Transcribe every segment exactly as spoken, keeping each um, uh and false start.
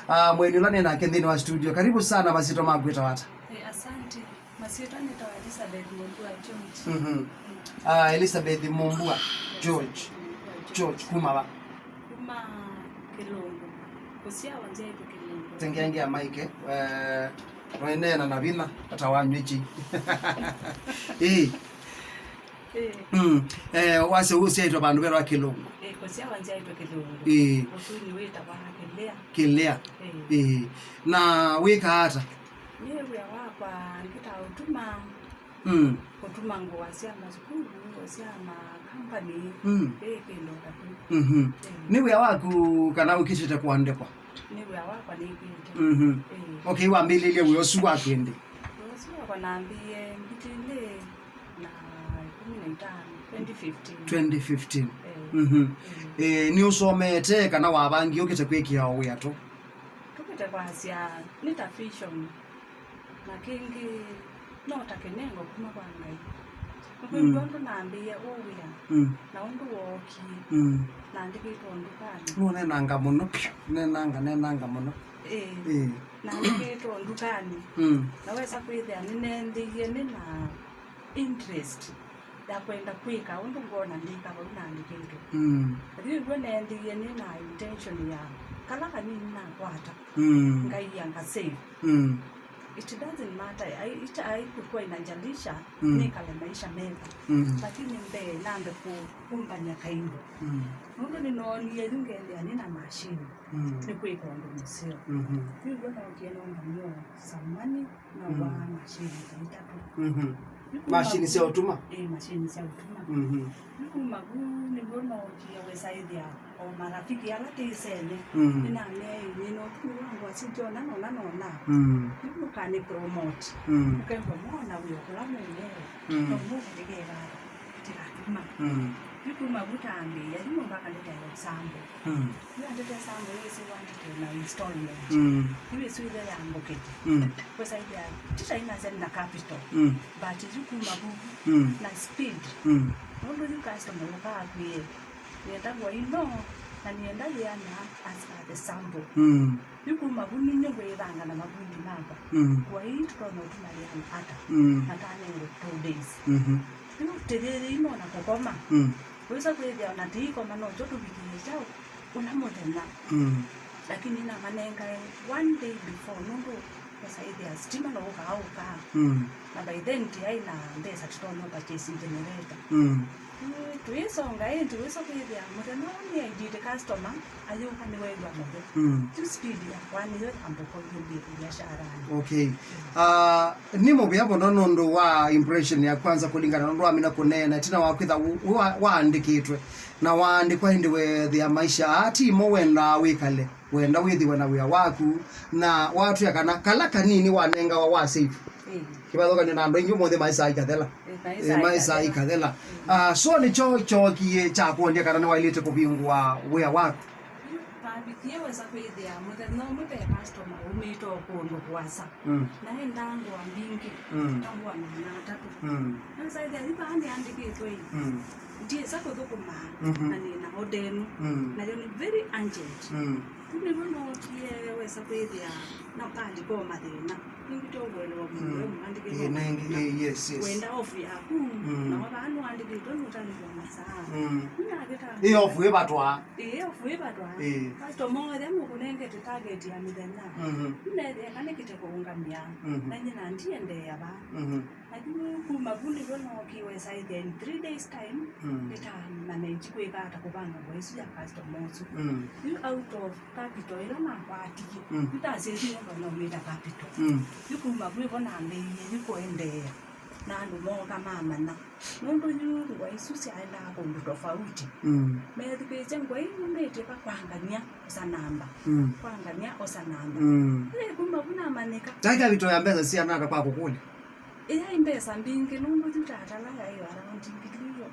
Ah, mweni ũla nĩ nake nthĩnĩ wa studio. Karibu sana, masyĩtwa maku wĩtawa ata? Eh, asante. Masyĩtwa nĩtawa Elizabeth Mumbua George. Mhm. Ah, Elizabeth Mumbua George. George, kuma va? Kuma Kĩlũngũ. Kũsyawa nzyaĩtwe Kĩlũngũ. Tengeangĩa maike, eh, noineena na vinya, ata wanyw'a kĩ. Ĩĩ. Ĩĩ. Mm. Eh, wasya ũsyaĩtwe vandũ vetawa Kĩlũngũ. Ĩĩ, kũsyawa nzyaĩtwe Kĩlũngũ. Ĩĩ. Ũsuni wĩtawa Kĩlĩa. Kĩlĩa. Ĩĩ. Ĩĩ. Na wĩkaa ata? Nĩ wĩa wakwa ngĩtaa ũtuma. Mm. Kũtuma ngũa sya masukulu, ngũa sya makambani, mm, ĩĩ, kĩndũ katũ. Mhm. Ĩĩ. Nĩ wĩa waku kana ũkĩtĩte kũandĩkwa? Nĩ wĩa wakwa nĩkwĩte. Mhm. Ĩĩ. Okay, wambĩlĩlye wĩa ũsu waku ĩndĩ? Wĩa ũsu wakwa nambĩĩe mbitĩlĩ na ĩkũmi na itano, twenty fifteen. Twenty fifteen. Ĩĩ. Mhm. Ĩĩ. Ĩĩ, nĩũsomete kana wavangie ũkĩte kwĩkĩa o wĩa tũ? Tũkĩte kwasya nĩ ta vision. Na kĩngĩ, no ta kĩnengo kuma kwa Ngai. Nĩkwĩw'a, mm, ũndũ nambĩĩe ũũ wĩa, mm, na ũndũ wookie, mm, naandĩkĩtwe ndukanĩ. Nũnenanga mũno, nenanga, nenanga mũno. Ĩĩ. Ĩĩ. Naandĩkĩtwe ndukanĩ. Mm. Na wesa kwĩthĩa nĩneendĩie nĩ na interest ya kwenda kwĩka ũndũ ngwona ndĩka vau naandĩkĩtwe. Mm. Yu nĩw'o neendĩie nĩ na intention ya kala kanini nakwata, mm, ngaia nga save. Mm. It doesn't matter. Ai-, ita-, aikukw'a inajalisha, mm, nĩkale maisha meva. Mm. Lakini mbee nambe ku-, kũmbany'a kaindo. Mm. Nũndũ nĩnoonie yu ngethĩa nĩ na machine, mm, nĩ kwĩka ũndũ mũseo. Mhm. Yu nĩw'o nookie nũmbany'o samani na, mm, wa machine ta itatũ. Mhm. Yu kuma machine vu-, sya ũtuma? Ĩĩ, machine sya ũtuma. Mhm. Yu kuma vu nĩw'o nookie wĩsaĩthya o marafiki ala tĩsene. Mm. Nĩnameeie, "Nĩna ũtumi wa ngũa sya nona, nona, nona." Mm. Yu mũkanĩ promote. Mm. Mũkethwa mwaona wĩa kũla mũnee. Mm. No mũkĩkĩka tĩkatuma. Mm. Yu kuma vu tambĩĩa, yu mũndũ akandetera example. Mm. Yu andetera example, yu ĩsu wandetera na installment. Mm. Yu ĩsu ĩla yambũkĩte. Mm. Wĩsaĩthya, tita inasya na capital. Mm. But yu kuma vu, mm, na speed. Mm. Nũndũ yu customer ũka akwĩe, "Nĩenda ngũa ino, na nĩenda yĩana as per the sample." Mm. Yu kuma vu ninyie ngwĩvanga na mavundi makwa. Mm. Ngũa ii tũtonya ũtuma yĩana ata? Mm. Na tanengwe two days. Mhm. Yu tĩyĩyĩi mona kũkoma. Mm. Wĩsa kwĩthĩa ona tĩikoma no kyo tũvikĩĩe kyaũ ũla mũthenya. Mm. Lakini namanengae one day before, nũndũ wĩsa ĩthĩa sitima no ũkaa ũkaa. Mm. Na by then tĩaĩ na mbesa tũtonya purchase generator. Mm. Mm, tũisonga ĩndĩ wĩsa kwĩthĩa mũthenya ũũ nĩ aidĩte customer ayũka nĩwew'a mũyo. Mm. Yu speed yakwa nĩyo yambũkoie mbĩkũ biasharanĩ. Okay. Ah, nĩ mũvea mũno nũndũ wa impression ya kwanza kũlingana na ũndũ wamina kũneena, ĩtina wa kwĩtha wĩ wa-, waandĩkĩtwe, na waandĩkwa ĩndĩ weethĩa maisha aa ti mo wendaa wĩkale, wenda wĩthĩwe na wĩa waku, na watwĩa kana kala kanini wanengawa wa save. Ĩĩ. Kĩvathũkany'o na andũ aingĩ ũmũnthĩ maĩsaa ikathela. Ĩĩ, maĩsaa ĩĩ, maĩsaa ikathela. Ikathela. Ĩĩ. Ah, so nĩkyo kyookie kyakwony'a kana nĩwaĩlĩte kũvingũa wĩa waku? Yu, vavikie wesa kwĩthĩa mũthenya ũmwe ve customer umĩte o kũndũ kũasa. Mm. Na endaa ngũa mbingĩ, mm, ta ngũa maana atatũ. Mm. Nĩwĩsa ĩthĩa yu vaa nĩandĩkĩtwe ĩ. Mm. Ndyĩsa kũthũkũma, mhm, na nĩ na order ĩno. Mm. Nayo nĩ very urgent. Mm. Yu nĩw'o nookie wesa kwĩthĩa na ũkandĩka o mathĩna. Nĩngĩ tyo ũelewa mũndũ, mm, we mũandĩkĩte, ĩĩ, o nengĩ, mathĩna. Ĩĩ, yes, yes. Wenda off yaku, mm, na wavaa nũandĩkĩtwe nũtalĩtwe masaa. Mm. Nĩnakĩta ĩ off ĩvatwa. Ĩĩ, off ĩvatwa. Ĩĩ. Customer wothe nũkũnengete target ya mĩthenya. Mhm. Nĩnethĩa kana kĩte kũũngamĩa. Mhm. Na nyie na ndiendeea vaa. Mhm. Na yu kuma vu nĩvo nookie wesa ĩthĩa in three days time, mm, nĩtamanage kwĩka ata kũvanga ngũa ĩsu ya customer ũsu. Mm. Yu out of capital ĩla nakwatie, mm, yu ndasĩtie nyũmba naumĩta capital. Mm. Yu kuma vu ĩvo nambĩĩie yu kũendeea na andũ mooka mamanya. Nũndũ yu ngũa isu syaendaa kũndũ tofauti. Mm. Methukĩĩsya ngũa ii yumĩtye va kwa ngania osa namba. Mm. Kwa ngania osa namba. Mm. Ĩ, kuma vu namanyĩka. Yaĩ capital ya mbesa siana ata kwa kũkũlya? Ĩyaĩ mbesa mbingĩ nũndũ yu tatala yaĩ around ngili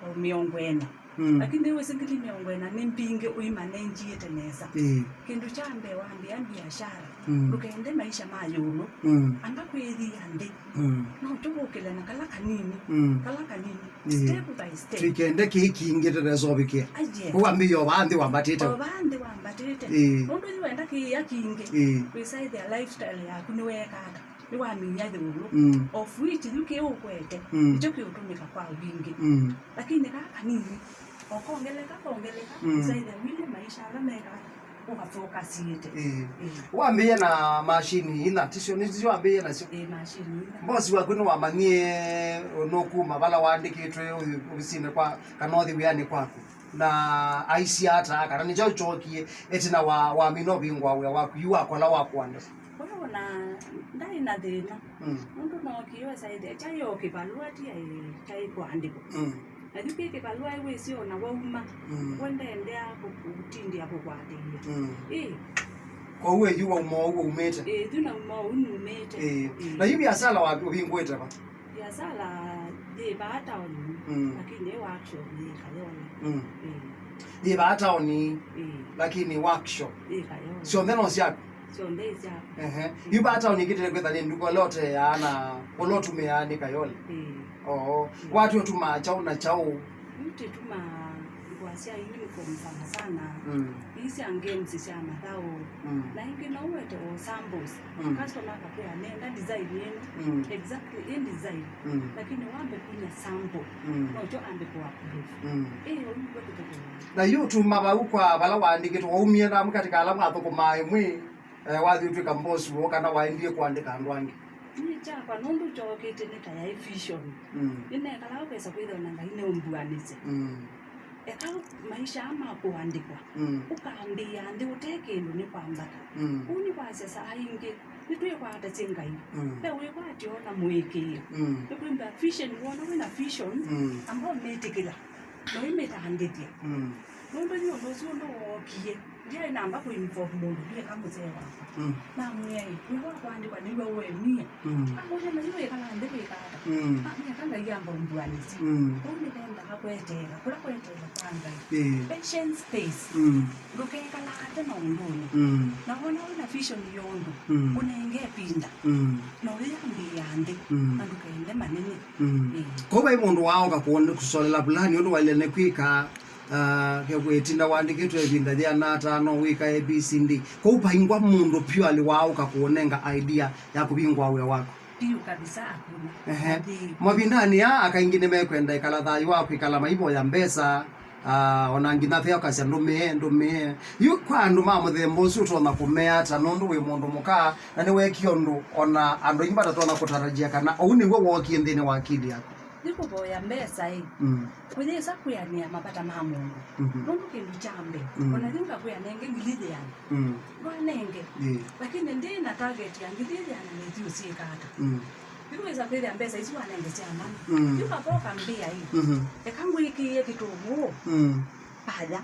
o mĩongo ĩna. Mm. Lakini wĩsĩ ngili mĩongo ĩna nĩ mbingĩ ũimanenjiĩte nesa. Ĩĩ. Kĩndũ kya mbee wambĩa biashara, mm, ndũkende maisha ma ĩũlũ. Mm. Amba kwĩyĩthĩa nthĩ. Mm. No tũvũkĩle na kala kanini, mm, kala kanini. Ĩĩ. Step by step. Twĩkende kĩĩ kingĩ tũteseũvikĩa. Aje. Kũu wambĩĩa o vaa nthĩ wambatĩte. O vaa nthĩ wambatĩte. Ĩĩ. Nũndũ yu wenda kĩĩa kingĩ, ĩĩ, wĩsaĩthĩa lifestyle yaku nĩweeka ata? Nĩwaminya ĩũlũ. Mm. Of which yu kĩĩ ũkwete, mm, nĩkyo kĩũtũmĩka kwa wingĩ. Mm. Lakini kaa kanini, o kongeleka, kongeleka, mm, ũsaĩthĩa wĩle maisha ala meka, ũkafokasiĩte. Ĩĩ. Ĩĩ. Wambĩĩe na mashini ina, tisyo nĩsyo wambĩĩe nasyo? Ĩĩ, mashini ina. Mbosi waku nĩwamanyie nũkuma vala waandĩkĩtwe ũthi ovisinĩ kwa, kana ũthi wĩanĩ kwaku? Na aisye ata, kana nĩ kyaũ kyookie ĩtina wa, wamina ũvingũa wĩa waku, yu wakola wa kũandĩkwa? Kwa ona ndaĩ na thĩna. Mm. Nũndũ nookie ũsaĩthĩa kyaĩ o kĩvalũa, ti aĩ kyaĩ kũandĩkwa. Mm. Na yu kĩ kĩvalũa wĩsĩ ona wauma, mm, we ndendea kũ-, kũtindĩa kũkwatĩĩa. Mm. Ĩĩ. Kwoou yu wauma ũu waumĩte? Ĩĩ, yu nauma ũu numĩte. Ĩĩ. Ĩĩ. Na yu biasala wa ũvingũĩte va? Biasala yĩ vaa taoni, mm, lakini yĩ workshop yĩ Kayole. Mm. Ĩĩ. Yĩ vaa taoni, ĩĩ, lakini workshop. Yĩ Kayole. Syonthe no syaku? Syonthe ĩ syakwa. Ehe. Mm. Yu vaa taoni kĩtĩle kwĩtha nĩ nduka ũla ũteaa na ũla ũtũmĩaa nĩ Kayole? Ĩĩ. Oo. Mm. Wati ũtumaa kyaũ na kyaũ? Yu tũtumaa ngũa sya uniform sana sana. Mm. Ii sya games sya mathaũ. Mm. Na ĩngĩ no ũete o samples. Mm. Customer akakwĩa, "Nenda design ĩno." Mm. Exactly, ĩ design. Mm. Lakini wambe kunya sample. Mm. Nokyo ambe kũ approve. Mm. Ĩ, ũu nĩw'o tũthũkũmaa. Na yu tuma vau kwa vala waandĩkĩtwe, waumie na amwe katĩ ka ala mwathũkũmaa ĩmwe, eh, wathi ũtw'ĩka mbosi woo, kana waendie kũandĩka andũ angĩ? Niĩ kyakwa nũndũ kyookĩte nĩ ta yaĩ vision. Mm. Nĩnekalaa kwesa kwĩthĩwa na Ngai nĩũmbuanĩsya. Mm. Eka maisha aa ma kũandĩkwa, mm, ũkambĩĩa nthĩ ũte kĩndũ nĩ kwambata. Mm. Ũu nĩ kwasya saa ingĩ nĩtwĩkwatasye Ngai. Mm. Ve wĩkwatyo na mũĩkĩĩo. Mm. Nĩkwĩmba vision, wona wĩna vision, mm, amba ũmĩtĩkĩla, na ũimĩtandĩthya. Mm. Nũndũ yu ũndũ ũsu ũndũ wookie, ndyaĩ namba kũ-involve mũndũ ndieka mũsee wakwa. Mm. Namwĩa, "Ĩ, wĩa wa kũandĩkwa nĩw'o ũemie." Mm. Amwĩa, "Na yu wĩkala nthĩ wĩka ata?" Mm. Amwĩa, "Eka Ngai amba ũmbuanĩsye." Mm. Kũu nĩvendaa kweteela. Kũla kweteela kwa Ngai. Ĩĩ. Patience pays. Mm. Ndũkekala ate maũndũnĩ. Mm. Na wona wĩna vision ya ũndũ, mm, ũnenge ĩvinda. Mm. Na ũyambĩĩa nthĩ, mm, na ndũkende manene. Mm. Ĩĩ. Kwoou vai mũndũ waaũka kũone-, kũsolela vulani ũndũ waĩle nĩ kwĩka, ah, kew'o ĩtinda waandĩkĩtwe ĩvinda yĩana ata no wĩka A B C D. Kwoou vaingwa mũndũ purely waaũka kũũnenga idea ya kũvingũa wĩa waku? Piũ kabisa, hakuna. Ehe. Ati mavindanĩ aa, aka aingĩ nĩmekwenda ĩkala thayũ wa kwĩkala maivoya mbesa, ah, ona nginya ve ũkasya, "Ndũmĩe, ndũmĩe." Yu kwa andũ ma mũthemba ũsu ũtonya kũmea ata, nũndũ wĩ mũndũ mũka, na nĩweekie ũndũ ona andũ aingĩ matatonya kũtarajia kana ũu nĩw'o wookie nthĩnĩ wa akili yaku? Nĩ kũvoya mbesa ĩ. Mm. Kũyĩsa kwĩanĩa mavata ma mũndũ. Mhm. Nũndũ kĩndũ kya mbee, mm, ona yu ngakwĩa nenge ngili yĩana. Mm. Ndwanenge. Ĩĩ. Lakini ndĩ na target ya ngili yĩana na ithyĩ ũsyĩka ata? Mm. Yu wĩsa kwĩthĩa mbesa isu wanenge sya mana. Mm. Yu kava ũkambĩa ĩ. Mhm. Eka ngwĩkĩĩe kĩtũngũũ. Mm. Vaya.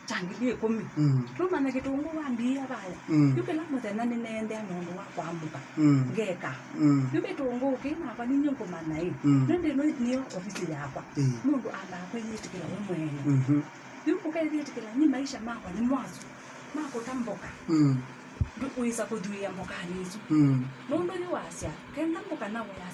Kya ngili ĩkũmi. Mm. Nũmanya kĩtũngũũ wambĩĩa vaya. Mm. Yu kĩla mũthenya nĩneendea maũndũ wa kwamũka. Mm. Ngeka. Mm. Yu kĩtũngũũ kĩ nakwa ninyie ngũmanya ĩ. Mm. Nĩndĩ ĩno nĩyo ovisi yakwa. Ĩĩ. Mũndũ ambaa kwĩyĩtĩkĩla we mwene. Mhm. Yu ũkeyĩtĩkĩla nyi maisha makwa nĩ mwasu. Ma kũta mboka. Mm. Ndũkwĩsa kũthuĩa mbokanĩ isu. Mm. Nũndũ yu wasya, kenda mboka na wĩa